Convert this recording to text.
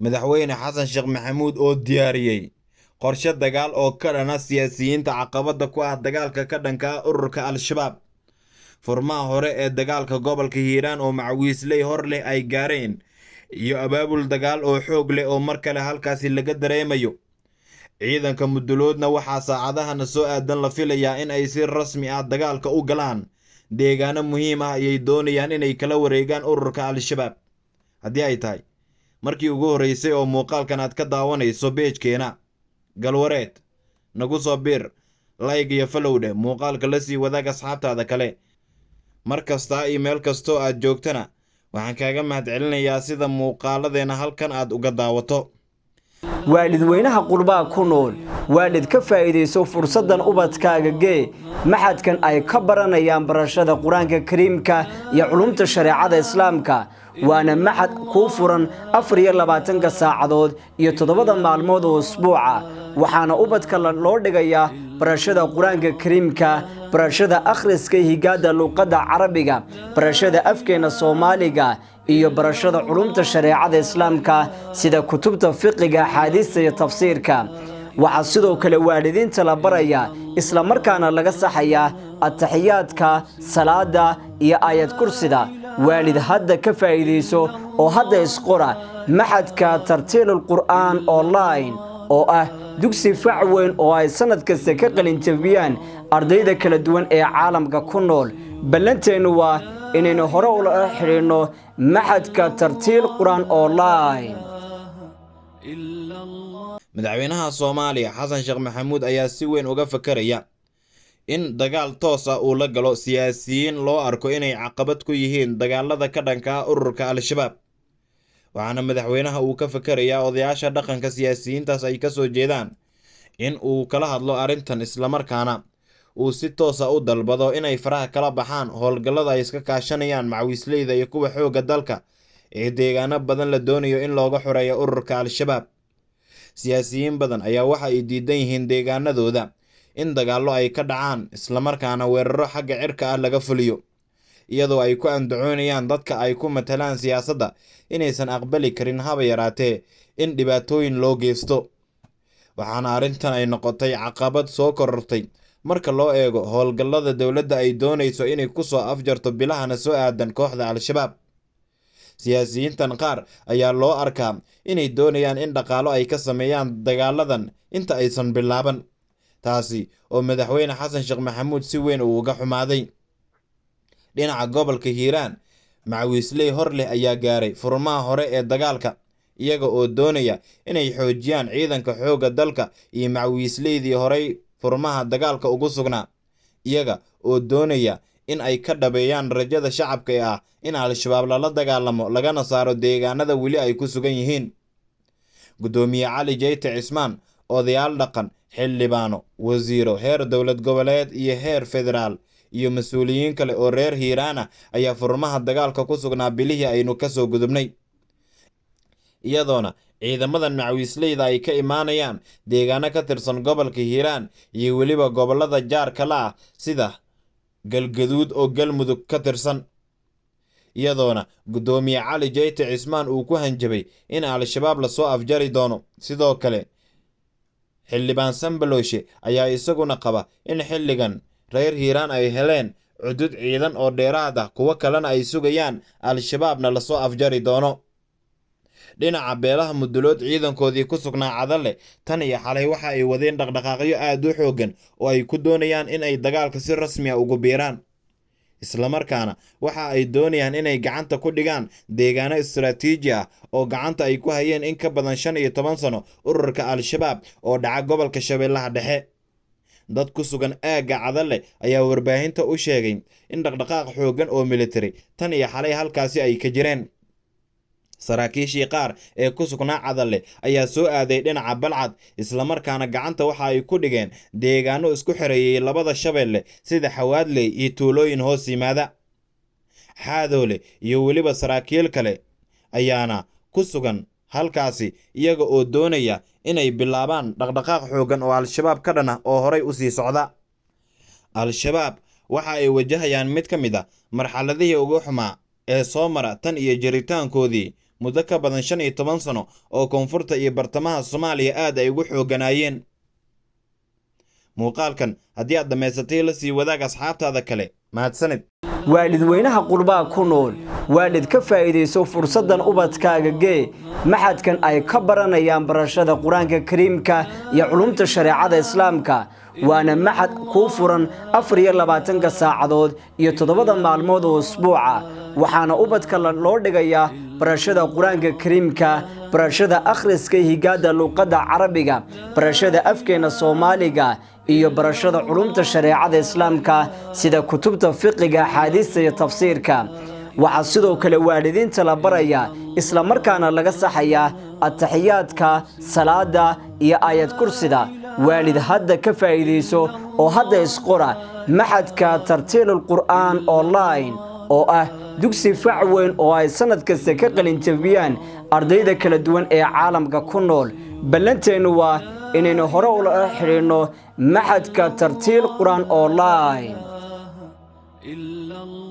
Madaxweyne Xasan Sheekh Maxamuud oo diyaariyey qorshe dagaal oo ka dhana siyaasiyiinta caqabadda ku ah dagaalka ka dhanka ah ururka Al-Shabaab. Furmaha hore ee dagaalka gobolka Hiiraan oo macawiisley hor leh ay gaareen iyo abaabul dagaal oo xoog leh oo mar kale halkaasi laga dareemayo. Ciidanka muduloodna waxaa saacadahana soo aadan la filayaa in ay si rasmi ah dagaalka u galaan. Deegaano muhiim ah ayay doonayaan inay kala wareegaan ururka Al-Shabaab. Haddii ay tahay markii ugu horreysay oo muuqaalkan aad ka daawanayso beejkeena Galwareed, nagu soo biir, like iyo follow dheh, muuqaalka la sii wadaag asxaabtaada kale. Mar kasta iyo meel kastoo aad joogtana waxaan kaaga mahadcelinayaa sida muuqaaladeena halkan aad uga daawato. Waalidweynaha qurbaa ku nool, waalid ka faa'iidayso fursaddan ubadkaaga gee maxadkan ay ka baranayaan barashada Qur-aanka Kariimka iyo culumta shareecada Islaamka. Waana maxad kuu furan 24-ka saacadood iyo 7-da maalmood oo usbuuca. Waxaana ubadka loo dhigayaa barashada Qur-aanka Kariimka, barashada akhriska, higaada luuqadda Carabiga, barashada afkeena Soomaaliga iyo barashada culumta shareecada Islaamka sida kutubta fiqiga, axaadiista iyo tafsiirka. Waxaa sidoo kale waalidiinta la barayaa islamarkaana laga saxayaa ataxiyaadka salaada iyo aayad kursida. Waalid, hadda ka faa'iidayso oo hadda isqora maxadka Tartiilul Qur'aan Online oo ah dugsi fac weyn oo ay sannad kasta ka qalinjabiyaan ardayda kala duwan ee caalamka ku nool. Ballanteennu waa inaynu hore ula xidhiidhno maxadka Tartiil Qur-aan Online. Madaxweynaha Soomaaliya Xasan Sheekh Maxamuud ayaa si weyn uga fakaraya in dagaal toos ah uu la galo siyaasiyiin loo arko inay caqabad ku yihiin dagaalada ka dhanka ah ururka Al-Shabaab. Waxaana madaxweynaha uu ka fakarayaa odayaasha dhaqanka siyaasiyiintaas ay kasoo jeedaan in uu kala hadlo arrintan, islamarkaana uu si toos ah u dalbado inay faraha kala baxaan howlgallada ay iska kaashanayaan macawiisleyda iyo kuwa xoogga dalka ee deegaano badan la doonayo in looga xoreeyo ururka Al-Shabaab. Siyaasiyiin badan ayaa waxa ay diidan yihiin deegaanadooda in dagaallo ay ka dhacaan, islamarkaana weeraro xagga cirka ah laga fuliyo, iyadoo ay ku andacoonayaan dadka ay ku matalaan siyaasadda inaysan aqbali karin haba yaraatee in dhibaatooyin loo geysto. Waxaana arrintan ay noqotay caqabad soo korortay marka loo eego howlgallada dowladda ay doonayso inay kusoo afjarto bilahana soo aadan kooxda Al-Shabaab. Siyaasiyiintan qaar ayaa loo arkaa inay doonayaan in dhaqaalo ay ka sameeyaan dagaaladan inta aysan bilaaban, taasi oo madaxweyne Xasan Sheekh Maxamuud si weyn uu uga xumaaday. Dhinaca gobolka Hiiraan, macawiisley hor leh ayaa gaaray furmaha hore ee dagaalka, iyaga oo doonaya inay xoojiyaan ciidanka xoogga dalka iyo macawiisleydii horey furmaha dagaalka ugu sugnaa, iyaga oo doonaya in ay ka dhabeeyaan rajada shacabka ee ah in Al-Shabaab lala dagaalamo lagana saaro deegaanada weli ay ku sugan yihiin. Guddoomiye Cali Jeyte Cismaan, odayaal dhaqan, xildhibaano, wasiiro heer dowlad goboleed iyo heer federaal iyo mas-uuliyiin kale oo reer Hiiraan ah ayaa furmaha dagaalka ku sugnaa bilihii aynu kasoo gudubnay, iyadoona ciidamadan macawiisleyda ay ka imaanayaan deegaano ka tirsan gobolka Hiiraan iyo weliba gobolada jaarka la ah sida Galgaduud oo Galmudug ka tirsan, iyadoona guddoomiye Cali Jeyte Cismaan uu ku hanjabay in Al-Shabaab lasoo afjari doono. Sidoo kale xildhibaan Sambaloshe ayaa isaguna qaba in xilligan reer Hiiraan ay heleen cudud ciidan oo dheeraad ah, kuwo kalena ay sugayaan, Al-Shabaabna lasoo afjari doono. Dhinaca beelaha mudulood, ciidankoodii ku sugnaa Cadalle tan iyo xalay waxa ay wadeen dhaqdhaqaaqyo aad u xooggan oo ay ku doonayaan in ay dagaalka si rasmi ah ugu biiraan, islamarkaana waxa ay doonayaan inay gacanta ku dhigaan deegaano istaraatiiji ah oo gacanta ay ku hayeen in ka badan 15 sano ururka Al-Shabaab oo dhaca gobolka Shabeellaha Dhexe. Dad ku sugan aagga Cadalle ayaa warbaahinta u sheegay in dhaqdhaqaaq xooggan oo militari tan iyo xalay halkaasi ay ka jireen. Saraakiishii qaar ee ku sugnaa Cadalle ayaa soo aaday dhinaca Balcad, islamarkaana gacanta waxa ay ku dhigeen deegaano isku xireeyay labada shabeelle sida Xawaadley iyo tuulooyin hoos yimaada. Xaadoole iyo weliba saraakiil kale ayaana ku sugan halkaasi, iyaga oo doonaya inay bilaabaan dhaqdhaqaaq xooggan oo Al-Shabaab ka dhan ah oo horey usii socda. Al-Shabaab waxa ay wajahayaan mid ka mid ah marxaladihii ugu xumaa ee soo mara tan iyo jiritaankoodii muddo ka badan 15 sano oo koonfurta iyo bartamaha Soomaaliya aad ay ugu xoogganaayeen. Muuqaalkan haddii aad dhammaysatay, la sii wadaag asxaabtaada kale. Mahadsanid. Waalidweynaha qurbaa ku nool, waalid ka faa'iidayso fursaddan, ubadkaaga gee maxadkan ay ka baranayaan barashada Qur-aanka Kariimka iyo culumta shareecada Islaamka. Waana maxad kuu furan 24-ka saacadood iyo 7-da maalmood oo usbuuca. Waxaana ubadka loo dhigayaa barashada Qur-aanka Kariimka, barashada akhriska, higaadda luuqadda Carabiga, barashada afkeena Soomaaliga iyo barashada culumta shareecada Islaamka, sida kutubta fiqiga, axaadiista iyo tafsiirka. Waxaa sidoo kale waalidiinta la barayaa, isla markaana laga saxayaa ataxiyaadka salaada iyo aayad kursida. Waalid, hadda ka faa'iidayso oo hadda isqora maxadka Tartiilul Qur'aan Online, oo ah dugsi fac weyn oo ay sannad kasta ka qalinjabiyaan ardayda kala duwan ee caalamka ku nool. Ballanteennu waa inaynu hore ula xidhiidhno maxadka Tartiil Qur-aan Online. إلا الله.